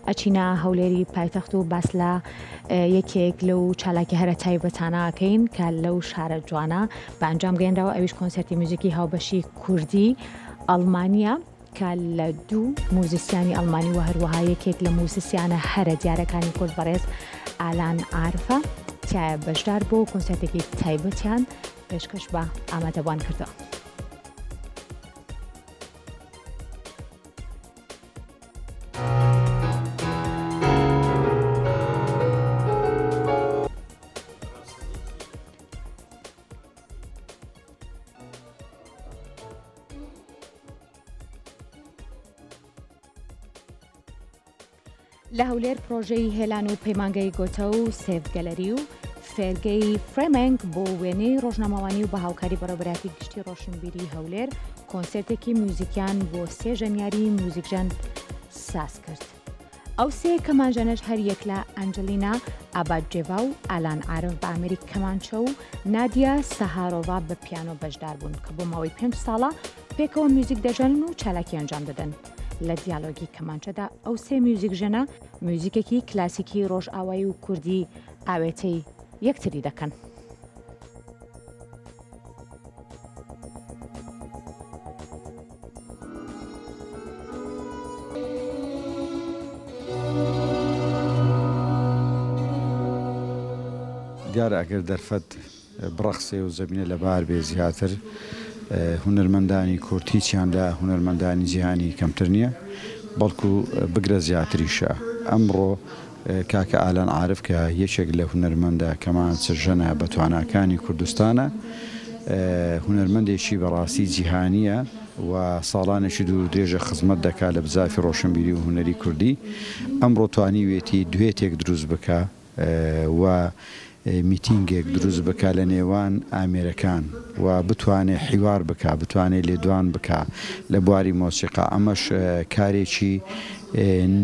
ئەچینە هەولێری پایتەخت و باس لە یەکێک لەو چالاکی هەرە تایبەتانە ئەکەین کە لەو شارە جوانە بە ئەنجام گەیەنراوە، ئەویش کۆنسێرتی میوزیکی هاوبەشی کوردی ئەڵمانییە کە لە دوو موزیسیانی ئەڵمانی و هەروەها یەکێک لە موزیسیانە هەرە دیارەکانی کورد بەڕێز ئالان عارفە تیایا بەشدار بووە و کۆنسێرتێکی تایبەتیان پێشکەش بە ئامادەبووان کردووە. لە هەولێر پرۆژەی هێلان و پەیمانگەی گۆتە و سێف گەلەری و فێرگەی فرێمنگ بۆ وێنەی ڕۆژنامەوانی و بە هاوکاری بەڕێوەبەرایەتی گشتی ڕۆشنبیری هەولێر کۆنسێرتێکی میوزیکیان بۆ سێ ژەنیاری میوزیکژەن ساز کرد. ئەو سێ کەمانژەنەش هەر یەک لە ئەنجلینا ئابادجێڤا و ئالان عارف بە ئامێری کەمانچە و نادیا سەهارۆڤا بە پیانۆ بەشدار بوون کە بۆ ماوەی پێنج ساڵە پێکەوە میوزیک دەژەنن و چالاکی ئەنجام دەدەن. لە دیالۆگی کەمانچەدا ئەو سێ میوزیکژەنە میوزیکێکی کلاسیکی ڕۆژئاوایی و کوردی ئاوێتەی یەکتری دەکەن. دیارە ئەگەر دەرفەت بڕەخسێ و زەمینە لەبار بێ زیاتر هونەرمەندانی کورد هیچیان لە هونەرمەندانی جیهانی کەمتر نییە بەڵکو بگرە زیاتریشە. ئەمڕۆ کاکە ئالان عارف کە یەکێک لە هونەرمەندە کەمانچە ژەنە بەتواناکانی کوردستانە، هونەرمەندێکی بەڕاستی جیهانییە و ساڵانێکی دوور و درێژە خزمەت دەکا لە بزافی ڕۆشنبیری و هونەری کوردی، ئەمڕۆ توانیوێتی دوێتێک دروست بکا و میتینگێک دروست بکا لە نێوان ئامێرەکان و بتوانێ حیوار بکا، بتوانێ لێدوان بکا لە بواری مۆسیقا، ئەمەش کارێکی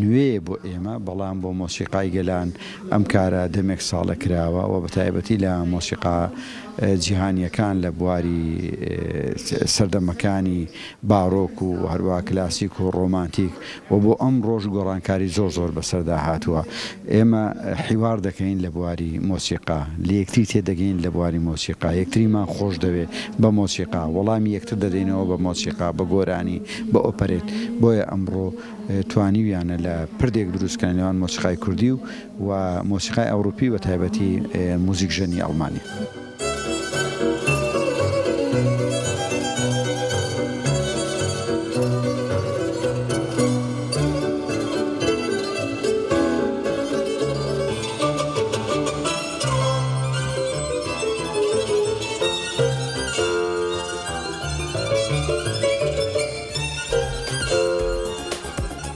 نوێیە بۆ ئێمە، بەڵام بۆ مۆسیقای گەلان ئەم کارە دەمێک ساڵە کراوە و بەتایبەتی لە مۆسیقا جیهانییەکان لە بواری سەردەمەکانی بارۆک و هەروەها کلاسیک و ڕۆمانتیک و بۆ ئەمڕۆش گۆڕانکاری زۆر زۆر بەسەردا هاتووە. ئێمە حیوار دەکەین لە بواری مۆسیقا، لە یەکتری تێدەگەین لە بواری مۆسیقا، یەکتریمان خۆش دەوێ بە مۆسیقا، وەڵامی یەکتر دەدەینەوە بە مۆسیقا، بە گۆرانی، بە ئۆپەرێت. بۆیە ئەمڕۆ توانیویانە لە پردێک دروست بکەن لە نێوان مۆسیقای کوردی و و مۆسیقای ئەوروپی بە تایبەتی موزیکژەنی ئەڵمانی.